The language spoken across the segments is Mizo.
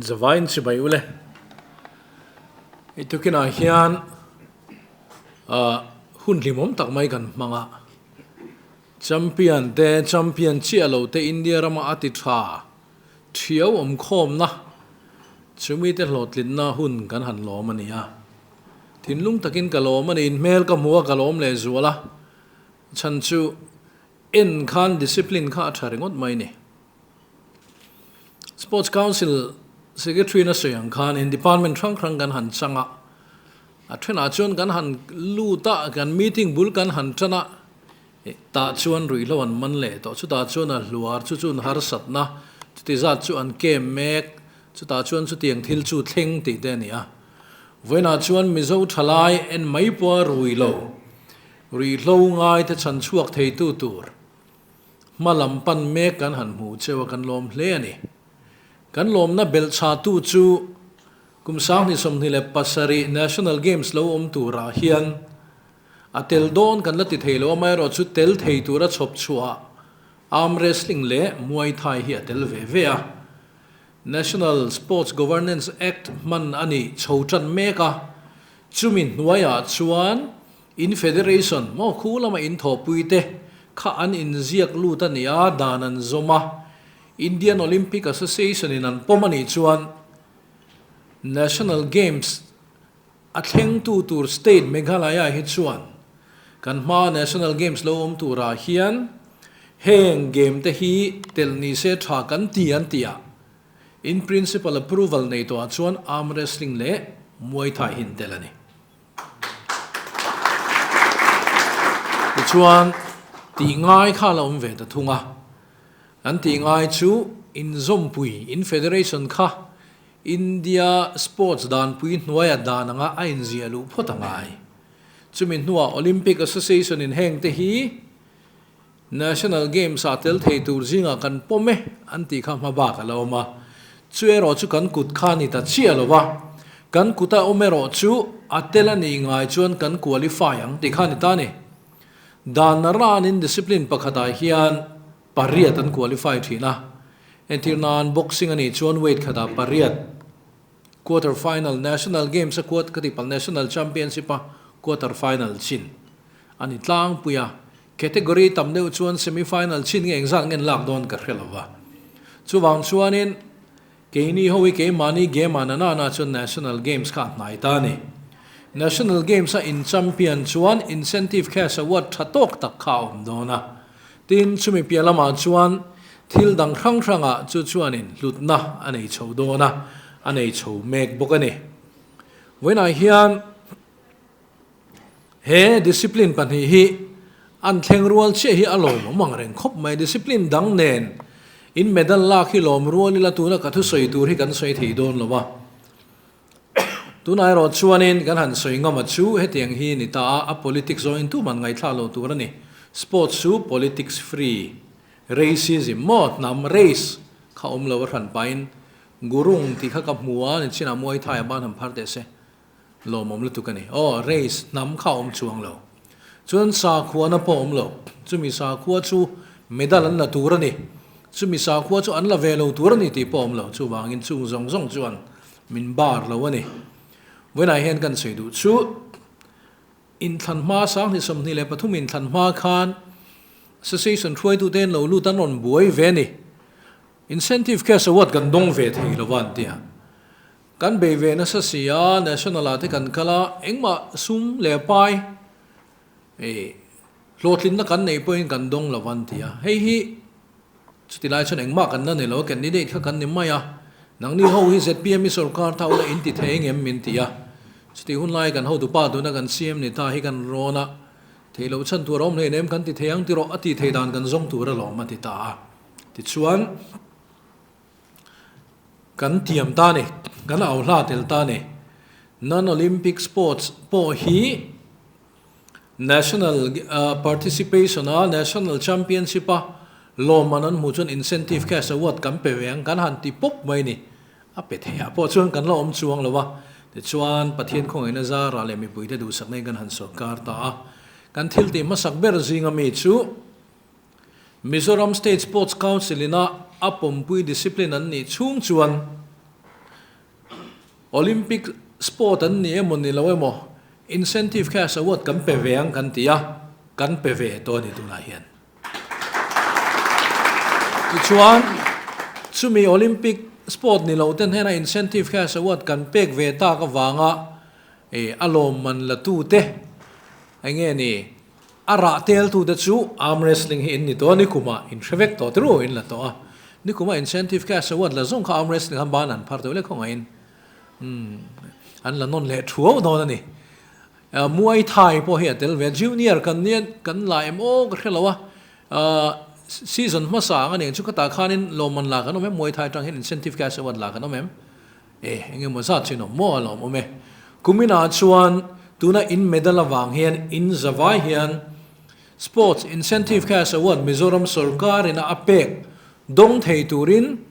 Zavain chibai ule. I tukinah hian hun hlimawm tak mai kan hmang a. Champion te, champion chiah lo te India rama a ti tha thiau awm khawmna chumi te hlawhtlinna hun kan han lawm a ni a. Thinlung takin ka lawm a ni, inhmel ka hmu a ka lawm leh zual a. Chhan chu en khan discipline kha a tha ringawt mai ni. Sports Council Secretary na sawi ang khan in department hrang hrang kan han chang a, a thenah chuan kan han lut a, kan meeting bul kan han tan a, tah chuan ruihhlo an man leh tawh, chutah chuan a hluar chu chun harsatna chuti zat chu an kem mek, chutah chuan chutiang thil chu thleng tih te a ni a. Vawiinah chuan Mizo thalai en mai pawha rui lo, ruihhlo ngaite chhan chhuak theitu tur Hma lam pan mek kan han hmu cheu a, kan lawm hle a ni. Kan lawmna belh chhatu chu kum 2027 National Games lo awm turah hian a tel dawn kan la ti thei lo, amaherawh chu tel thei tura chhawp chhuah Arm Wrestling leh Muay Thai hi a tel ve ve a. National Sports Governance Act hman a nih chho tan mek a, chumi hnuaiah chuan In federation maw khu lama in thawhpui te kha an inziak lut a ni a, dan an zawm a, Indian Olympic Association in an pawm a nih chuan National Games a thlengtu tur state Meghalaya hi chuan kan hmaa National Games lo awm turah hian heng game te hi telh ni se tha kan ti an ti a, in principle approval nei tawhah chuan arm wrestling leh Muay Thai hi an tel a ni. Tichuan, tih ngai kha a la awm ve ta thung a. Kan tih ngai chu inzawmpui, in federation kha India sports danpui hnuaia dan anga a inziah luh phawt a ngai. Chumi hnuah Olympic Association in heng te hi National Games ah tel thei tur zingah kan pawm e an tih kha hma bak a la awm a. Chu erawh chu kan kut kha a ni ta chiah lo va, kan kuta awm erawh chu a tel a nih ngai chuan kan qualify ang tih kha a ni ta a ni. Dan ranin discipline pakhatah hian pariat an qualify thin a, entir nan boxing a nih chuan weight khatah pariat, quarter final National Games a quart ka tih palh National Championship a quarter final chin a ni tlangpui a. Category tam deuh chuan semi final chin nge engzat nge an lak dawn ka hre lo va. Chuvang chuanin keini ho hi keimahni game ah nana na chuan National Games kha a hnai ta a ni. National Games a in champion chuan incentive cash award tha tawk tak kha a awm dawn a. Tin, chumi piah lamah chuan thil dang hrang hrangah chu chuanin hlutna a nei chho dawn a, a nei chho mek bawk a ni. Vawiinah hian. He discipline pahnih hi an thleng rual chiah hi a lawmawm ang reng khawp mai. Discipline dang nen in medal lak hi lawm rual ila tuna ka thusawi tur hi kan sawi thei dawn lo a. Tunah erawh chuanin kan han sawi ngam a chu hetiang hi ni ta a, a politics zawngin tuman ngaihthlak lo tur a ni. Sports chu politics free, racism maw hnam race kha awm lo a hran pahin Gurung tih kha ka hmu a, nichinah Muay Thai a ban han phar teh se. Lawmawm lutuk a ni. Aw, race hnam kha a awm chuang lo. Chuan sakhuana pawh a awm lo. Chumi sakhua chu medal an la tur a ni. Chumi sakhua chu an la ve lo tur a ni tih pawh a awm lo. Chuvangin chung zawng zawng chuan min bar lo a ni. Vawiinah hian kan sawi duh chu inthlan hma 2023 inthlan hma khan Association hruaitute an lo lut an rawn buai ve a ni. Incentive cash award kan dawng ve thei lo va an ti a. Kan bei ve nasa si a, National ah te kan kal a, engmah sum leh pai eh hlawhtlinna kan neih pawhin kan dawng lo an ti a. Hei hi chuti lai chuan engmah kan la nei lo a, candidate kha kan ni mai a, nangni ho hi zpm i sorkar tho la in ti thei engem min ti a. Chutih hun lai kan hotupa tuna kan CM ni ta hi kan rawn a, theih loh chhan tur a awm hleinem kan ti thei ang tiraw a tih theih dan kan zawng tur alawm a ti ta a. Tichuan. Kan tiam ta ni, kan au hla tel ta ni. Non-Olympic sports pawh hi national participation a national championship a lawmman an hmuh chuan incentive cash award kan pe ve ang kan han ti pawp mai ni. A pe thei ah pawh chuan kan la awm chuang lo a. Tichuan Pathian khawngaihna zarah leh mipuite duhsakna in kan han sawrkar ta a. Kan thil tih hmasak ber zinga mi chu Mizoram State Sports Council ina a pawmpui discipline an nih chhung chuan. Olympic sport an ni emaw ni lo emaw incentive cash award kan pe ve ang kan ti a, kan pe ve tawh a ni tunah hian. Tichuan, chumi Olympic sport ni loh ten hnena incentive cash award kan pek ve tak avanga a lawmman la tute eng nge ni a rah tel tute chu arm wrestling hi in ni tawh a, nikumah in hre vek tawh tirh in la tawh a, nikumah incentive cash award la zawng kha arm wrestling khan ban an phar teuh leh khawngaihin an la nawn leh thuau dawn a ni. Muay Thai pawh hi a tel ve a, junior kan nia kan la em aw ka hre lo a, season hmasa ang a nih chu khatah khanin lawmman la kan awm em, Muay Thai atang hian incentive cash award la kan awm em? E, engemaw zat chin awm maw a lawm awm e. Kuminah chuan tuna in medal avang hian in zavai hian Sports Incentive Cash Award Mizoram sorkar ina a pek dawng thei turin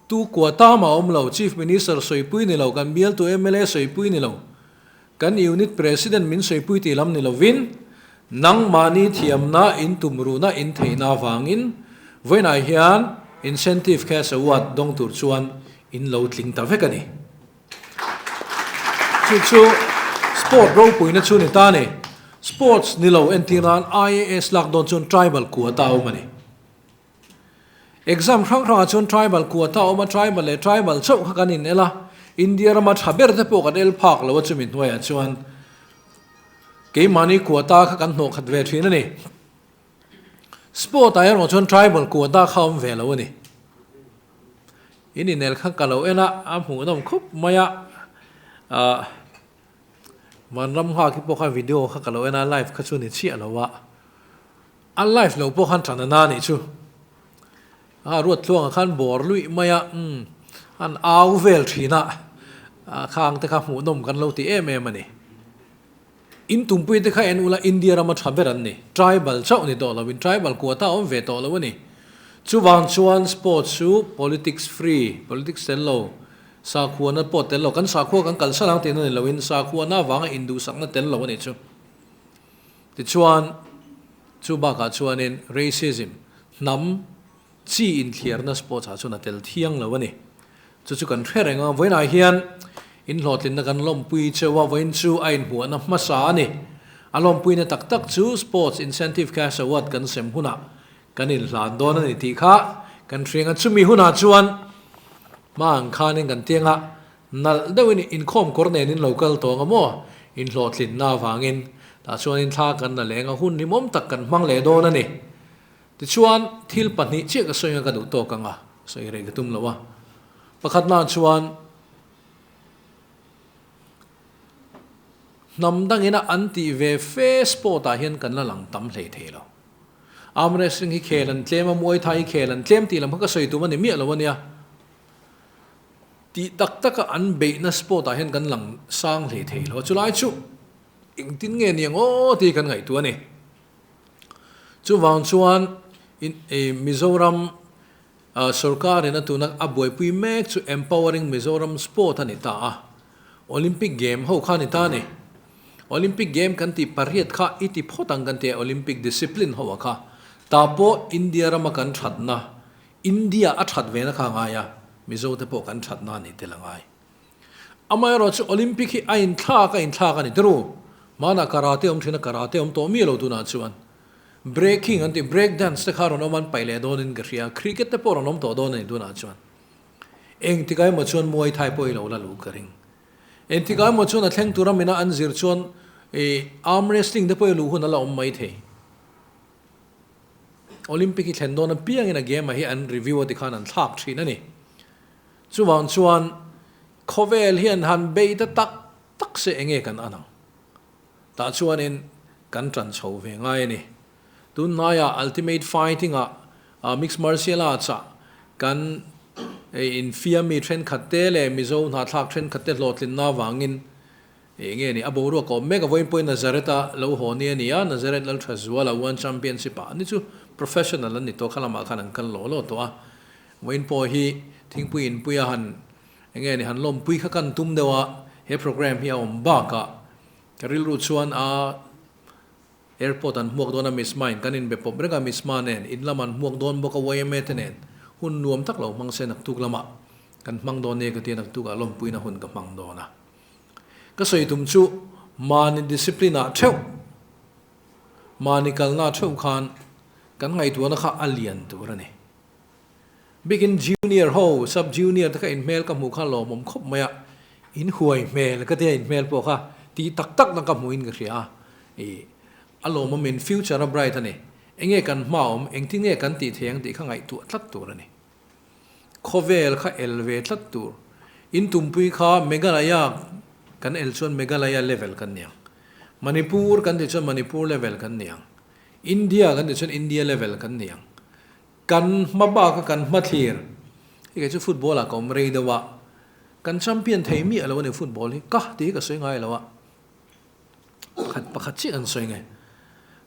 Tu kua tam a awm lo, Chief Minister sawipui ni lo, kan bialtu mla sawipui ni lo, kan Unit President min sawipui tih lam ni lovin, nangmahni thiamna, in tumruhna, in theihna avangin vawiinah hian Incentive Cash Award dawng tur chuan in lo tling ta vek a ni. Chu chu sport ropuina chu ni ta ni. Sports ni lo entir nan IAS lak dawn chuan tribal kua ta a awm a ni. Exam hrang hrangah chuan tribal quota a awm a, tribal leh tribal chauh kha kan in el a, India rama tha ber te pawh kan el phak lo a chumi hnuaiah chuan keimahni quota kha kan hnawh khat ve thin a ni. Sport ah erawh chuan tribal quota kha a awm ve lo a ni. In inel kha ka lo en a, a hmuhnawm khup mai a, ah Vanram nghak hi pawh kha video kha ka lo en a, live kha chu ni chiah lo a. A live lo pawh khan than a na nih chu. A ruat tluangah khan bawr luih mai a, umm an au vel thin a, khang te kha hmuhnawm kan lo ti em em a ni. In tumpui te kha en ula India rama tha ber an ni, tribal chauh ni tawh lo in tribal quota a awm ve tawh lo a ni. Chuvang chuan sports chu politics free, politics tel lo, sakhuana pawh tel lo, kan sakhua kan kalsan ang tihna ni lo in sakhuana avanga induhsakna tel lo a nih chu. Tichuan, chu bakah chuanin racism, hnam chi inthliarna sports ah chuan a tel thiang lo a ni. Chu chu kan hre reng a, vawiinah hian inhlawhtlinna kan lawmpui cheu a, vawiin chu a inhmuahna hmasa a ni. A lawmpuina tak tak chu Sports Incentive Cash Award kan sem hunah kan inhlan dawn a ni tih kha kan hriang a, chumi hunah chuan hma ang khanin kan tiang a, Nalh deuhin inkhawm kawr nen in lo kal tawng a maw? Inhlawhtlinna avangin tah chuanin thla kan la leng a, hun hlimawm tak kan hmang leh dawn a ni. Tichuan, thil pahnih chiah ka sawi anga ka duh tawk ang a, sawi reh ka tum lo a. Pakhatnaah chuan, hnam dangina an tih ve fe sport ah hian kan la lang tam hlei thei lo. Arm wrestling hi khel an tlem a, Muay Thai hi khel an tlem tih lam kha ka sawi tum a ni miah lo a nia. Tih tak taka an beihna sport ah hian kan lang sang hlei thei lo a, chulai chu engtin nge ni ang aw tih kan ngaihtuah a ni. Chuvang chuan Mizoram sorkar in a tuna a buaipui mek chu Empowering Mizoram Sport a ni ta a, Olympic game ho kha a ni ta a ni. Olympic game kan tih pariat kha i ti phawt ang kan ti a, Olympic discipline ho a kha. Tah pawh India rama kan thatna India a that ve na kha a ngai a, Mizo te pawh kan that na a ni tel a ngai. Amaherawh chu Olympic hi a inthlak a inthlak a ni tiru. Hmanah karate awm thin a, karate awm tawh miah lo tunah chuan. Breaking an tih, break dance te kha rawn awm an paih leh dawnin ka hria, cricket te pawh rawn awm tawh dawn a ni tunah chuan. Engtikah emaw chuan Muay Thai pawh i lo la luh ka ring. Engtikah emaw chuan a thleng tura mina an zir chuan arm wrestling te pawh i luh hun a la awm maithei. Olympic hi thlen dawn apiangin a game-ah hi an review a tikhan an thlak thin a ni. Chuvang chuan khawvel hian han bei ta tak tak se enge kan an ang? Tah chuanin kan tan chho ve ngai a ni. Tunhnaiah Ultimate Fighting-ah Mixed Martial Arts-ah kan infiam mi thenkhat te leh Mizo hnahthlak thenkhat te hlawhtlinna avangin Eng nge ni, a boruak a awm mek a, vawiin pawhin Nazareth-a lo haw ni a ni a, Nazareth Lalthazuala One Championship-ah ni chu professional an ni tawh, kha lamah khan an kal lawh lawh tawh a, vawiin pawh hi thingpui inpuia han eng nge ni han lawmpui kha kan tum deuh a, he programme hi a awm bakah ka rilru chuan a airport an hmuak dawn a, Miss Mine kan inbe pawp reng a, Miss Ma nen in lam an hmuak dawn bawk a, yma te nen hun nuam tak lo hmang se naktuk lamah. Kan hmang dawn e ka tia naktukah lawmpuina hun ka hmang dawn a. Ka sawi tum chu mahni discipline ah theuh, mahni kalna theuh khan kan ngaihtuahna kha a lian tur a ni. Bikin junior ho, sub junior te kha in hmel ka hmuh kha lawmawm khawp mai a, in huai hmel ka tia in hmel pawh kha tih tak tak na ka hmuhin ka hria a, ih a lawmawm in future a bright a ni. Enge kan hma awm, engtin nge kan tih thei ang tih kha ngaihtuah tlat tur a ni. Khawvel kha el ve tlat tur. In tumpui kha Meghalaya kan el chuan Meghalaya level kan ni ang. Manipur kan tih chuan Manipur level kan ni ang. India kan tih chuan India level kan ni ang. Kan hma bak a kan hma thlir. Hei kei chu football ah ka awm rei deuh a. Kan champion thei miah lo a ni football hi. Ka tih hi ka sawi ngai lo a. Pakhat pakhat chiah kan sawi nge.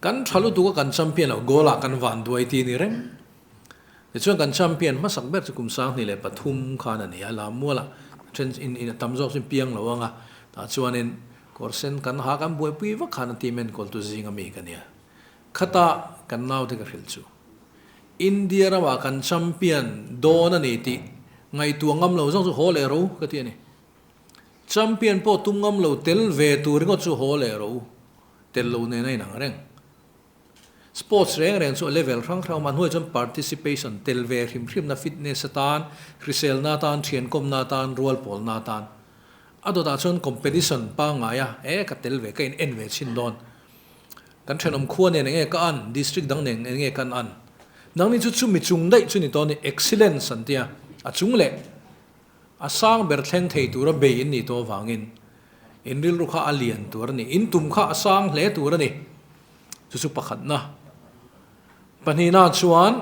Kan tha lutuk a kan champion loh goal ah kan van duai ti ni reng. Tichuan kan champion hmasak ber chu kum 2003 khan a ni a, Lammuala then in in a tam zawk chu piang lo ang a, tah chuanin kawr sen kan ha kan buaipui vak khan a team enkawltu zinga mi ka nia. Khata kan naute ka hrilh chu India ramah kan champion dawn a ni tih ngaihtuah ngam lo zawng chu haw leh ro ka ti a ni. Champion pawh tum ngam lo tel ve tur ringawt chu haw leh ro tel lo nen a inang reng. Sports reng reng chu a level hrang hrang a hnuai chuan participation tel ve hrim hrimna fitness atan, hriselna atan, thiankawmna atan, rual pawlna atan. A dawtah chuan competition pangngai a, e ka tel ve, ka in en ve chhin dawn. Kan thenawm khua nen enge ka an, district dang nen enge kan an. Nangni chu chumi chung daih chu ni tawh a ni, excellence an tia, a chung leh A sang ber thleng thei tura bei in nih tawh avangin in rilru kha a lian tur a ni, in tum kha a sang hle tur a ni. Chu chu pakhatna. Pahnihna chuan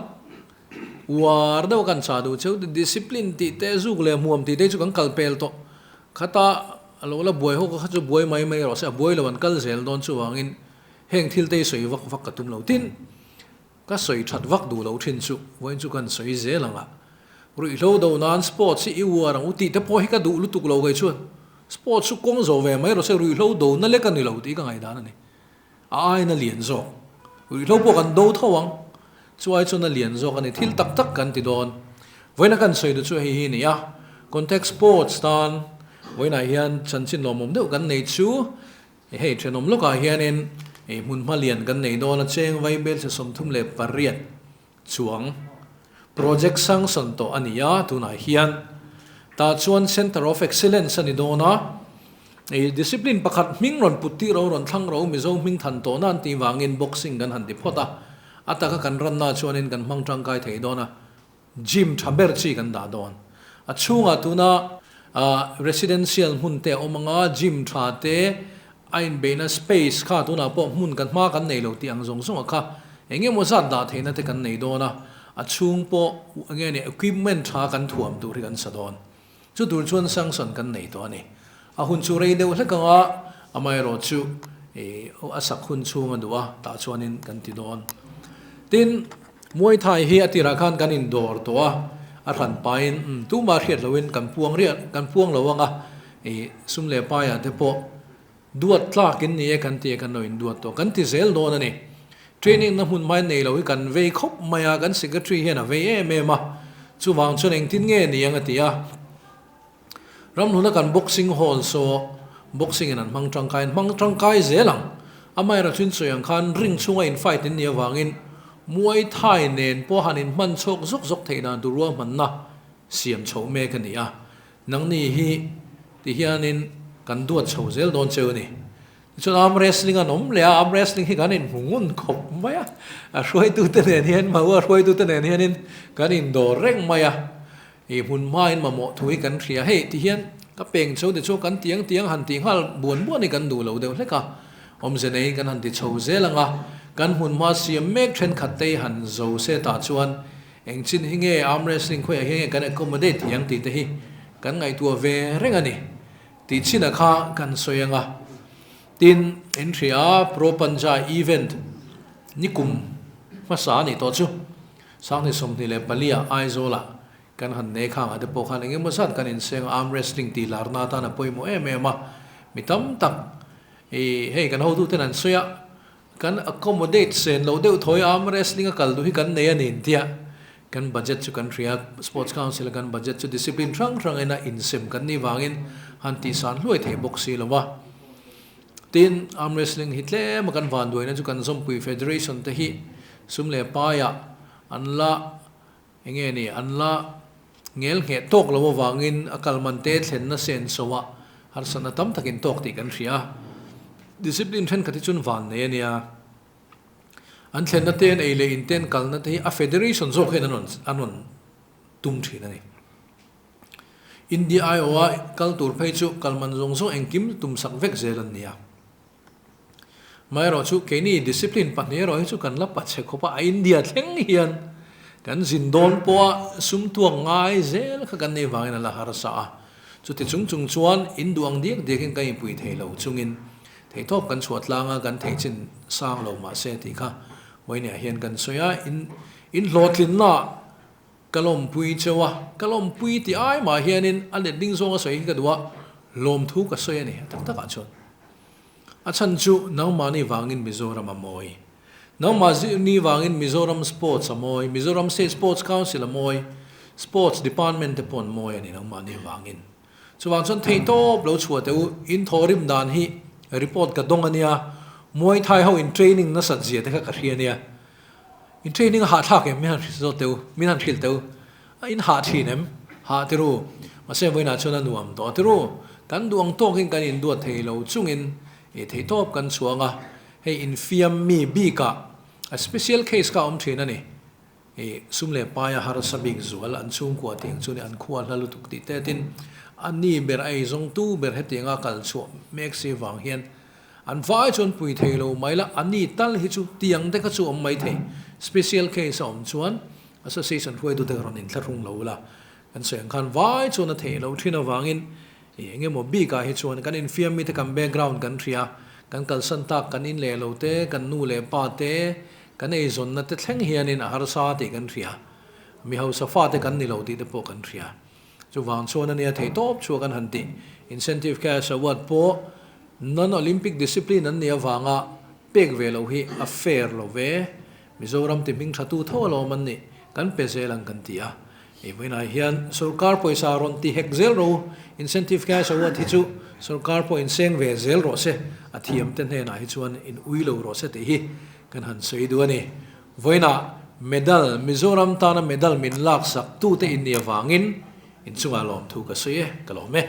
uar deuh kan chah duh cheu, discipline tih te, zuk leh hmuam tih te chu kan kal pel tawh. Khata a lo la buai ho kha chu buai mai mai rawh se, a buai lo an kal zel dawn chuvangin heng thil te hi sawi vak vak ka tum lo. Tin, Ka sawi that vak duh lo thin chu vawiin chu kan sawi zel ang a, ruihhlo do nan sports hi i uar ang u tih te pawh hi ka duh lutuk lo kei chuan sports chu kawng zo ve mai rawh se ruihhlo do na lek a ni lo tih ka ngaihdan a ni. A aina lian zawk ruihhlo pawh kan do tho ang chu ai chuan a lian zawk a ni thil tak tak kan ti dawn. Vawiina kan sawi duh chu hei hi a ni a, contact sports tan vawiinah hian chanchin lawmawm deuh kan nei chu Hei thenawm lawkah hianin hmunhma lian kan nei dawn a, cheng vaibelchhe 38 chuang project sanction tawh a ni a, tunah hian tah chuan Centre of Excellence a ni dawn a, discipline pakhat hming rawn put tir ro rawn thlang ro Mizo hming than tawhna an tih vangin boxing kan han ti phawt a, a taka kan ranna chuanin kan hmang tangkai thei dawn a. Gym tha ber chi kan dah dawn. A chhungah tuna residential hmun te a awm ang a, gym tha te, a inbeihna space kha tunah pawh hmun kan hma kan nei lo tih ang zawng zawng a kha eng emaw zat dah theihna te kan nei dawn a, a chhung pawh eng nge ni equipment tha kan thuam tur hi kan sa dawn. Chu tur chuan sanction kan nei tawh a ni. A hun chu rei deuh hlek ang a, amaherawh chu a sak hun chhung a duh a, tah chuanin kan ti dawn. Tin, Muay Thai hi a tirah khan kan indawr tawh a, a hran pahin umm tumah hriat lohin kan puang riah kan puang lo ang a, ih sum leh paiah te pawh duat tlakin ni e kan ti e kan lo induat tawh, kan ti zel dawn a ni. Training na hmun hmain nei lo hi kan vei khawp mai a, kan secretary hian a vei em em a, chuvang chuan engtin nge ni ang a ti a. Ramhluna kan boxing hall saw boxing in an hmang tangkai, an hmang tangkai zel ang. Amaherawh chuan sawi ang khan ring chhunga in fight in nih avangin Muay Thai nen pawh han in hman chhawk zawk zawk theih dan tur ruahmanna siam chhoh mek a ni a. Nangni hi ti hianin kan duat chho zel dawn cheu a ni. Tichuan arm wrestling an awm leh a, arm wrestling hi kan inhmu ngun khawp mai a, a hruaitute nen hian Maua hruaitute nen hianin kan indawr reng mai a, ih hmun hmain mamawh thu hi kan hria hei ti hian ka peng chho ti chu kan tiang tiang han tih nghal buan buan hi kan duh lo deuh hlek a, awmze neiin kan han ti chho zel ang a, kan hmun hma siam mek thenkhat te hi han zo se tah chuan engchin hi nge arm wrestling khawiah hian nge kan accommodate thiang tih te hi kan ngaihtuah ve reng a ni. Tih chinah kha kan sawi ang a, tin in hria a Pro Panja event nikum hmasa a nih tawh chu 2024 ah Aizawl ah kan han nei khang ah te pawh khan engemaw zat kan inseng a, arm wrestling tih larna atan a pawimawh em em a, mi tam tak ih hei kan hotuten an sawi a, kan accommodate sen loh deuh thawi arm wrestling a kal duh hi kan nei a ni tia. Kan budget chu kan hria, Sports Council a kan budget chu discipline hrang hrangin a insem kan nih vangin han tihsan hluai thei bawk si lo a. Tin, arm wrestling hi tlem a kan vanduaina chu kan zawmpui federation te hi sum leh paiah an la enge ni an la ngel ngheh tawk lo avangin a kal man te thlenna senso ah harsatna tam takin tawk tih kan hria. Discipline thenkhat hi chuan vannei a nia. An thlenna te an ei leh in te an kalna te hi a federation zawk hian an rawn an rawn tum thin a ni. India aiawha kal tur phei chu kal man zawng zawng engkim tum sak vek zel an ni a. Amaherawhchu keini discipline pahnih erawh hi chu kan la pachhe khawp a, a India thleng hian kan zin dawn pawha sum tuak ngai zel kha kan neih vangin a la harsa a. Chuti chung chung chuan in duh ang diak diakin kan inpui thei lo chungin theihtawp kan chhuah tlang a, kan theih chin sang lo mahse tih kha Wayne-ah hian kan sawi a, in in hlawhtlinna Ka lawmpui cheu a, ka lawmpui tih ai mah hianin a let ding zawnga sawi hi ka duh a, lawmthu ka sawi a ni a tak takah chuan. A chhan chu nangmahni vangin Mizoram a mawi. Nangmahni vangin Mizoram Sports a mawi, Mizoram State Sports Council a mawi, Sports Department te pawh an mawi a ni nangmahni vangin. Chuvang chuan theihtawp lo chhuah teh u, in thawhrim dan hi report ka dawng a nia, Muay Thai ho in training nasat zia te kha ka hria a nia. In training a hahthlak em? Min han hrilh zawt teh u, min han hrilh teh u. A in hah thin em? Hah ti ru. Mahse vawiinah chuan a nuam tawh ti ru. Kan duh ang tawkin kan induat thei lo chungin ih theihtawp kan chhuang a, hei infiam mi bikah a special case kha a awm thin a ni. Ih sum leh paia harsa bik zual an chhungkua tih ang chu ni an khua hla lutuk tih te tin a ni ber a eizawngtu ber hetianga kal chhuah mek si vang hian An vai chuan pui thei lo mai la, a ni tal hi chu tiang te kha chu awm mai thei. Special case a awm chuan association hruaitute kha rawn inthlahrung lo la, kan sawi ang khan vai chuan a theih loh thin avangin ih eng emaw bikah hi chuan kan infiam mite kan background kan hria, kan kalsan tak kan in leh lo te, kan nu leh pa te, kan eizawnna te thleng hianin a harsa tih kan hria. Mi hausa fate kan ni lo tih te pawh kan hria. Chuvang chuan a nia thei tawp chhuak an han tih. Incentive cash award pawh non-Olympic discipline an nih avanga pek ve loh hi a fair lo ve. Mizoram ti hming tha tu tho alawm an nih, kan pe zel ang kan ti a. Ei vawiinah hian sorkar pawisa rawn ti hek zel ro, incentive cash award hi chu sorkar pawh inseng ve zel rawh se, a thiamte hnenah hi chuan in ui lo rawh se tih hi kan han sawi duh a ni. Vawiinah medal, Mizoram tana medal min laksak tute in nih avangin inchungah lawmthu ka sawi e, ka lawm e.